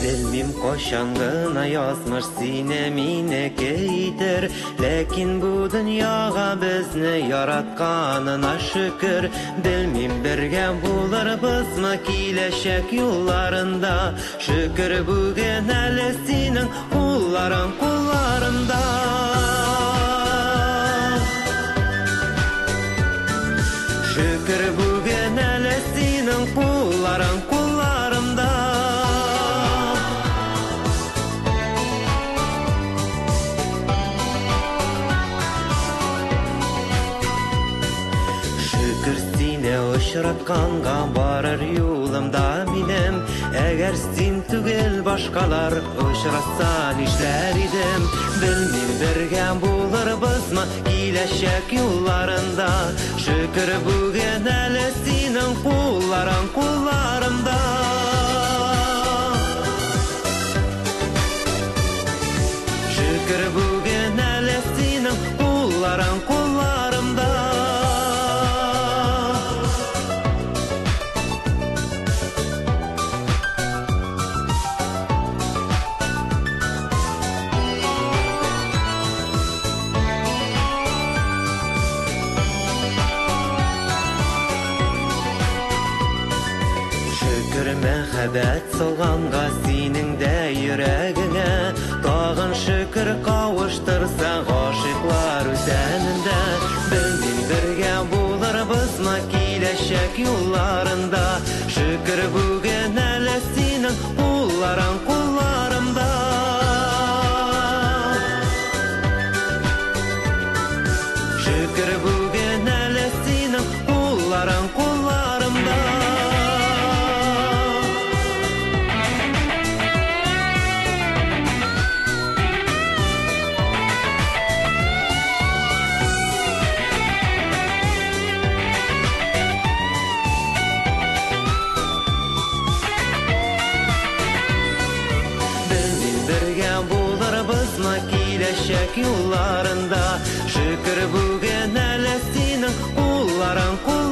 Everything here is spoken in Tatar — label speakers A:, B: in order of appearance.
A: Белмим кайчан гына язмыш сине минеке итер, ләкин бу дөньяга безне яратканына шөкер. Белмим бергә булырбызмы киләчәк юлларында, шөкер бүген әле синең кулларың кулларымда. Шөкер бүген әле синең кулларың кулларымда. Шөкер сине очратканга барыр юлымда минем. Әгәр син түгел башкалар очратса нишләр идем? Белмим бергә булырбызмы киләчәк юлларында. Шөкер бүген әле синең кулларың кулларымда. Шөкер бүген әле синең кулларың кулларымда. Шөкер мәхәббәт салганга синең дә йөрәгеңә, тагын шөкер кавыштырса гашыйклар үзәнендә. Белмим бергә булырбызмы киләчәк юлларында, шөкер бүген әле синең кулларың кулларымда. Шөкер бүген әле синең кулларың кулларымда. Белмим бергә булырбызмы киләчәк юлларында, шөкер бүген әле синең кулларың кулларымда.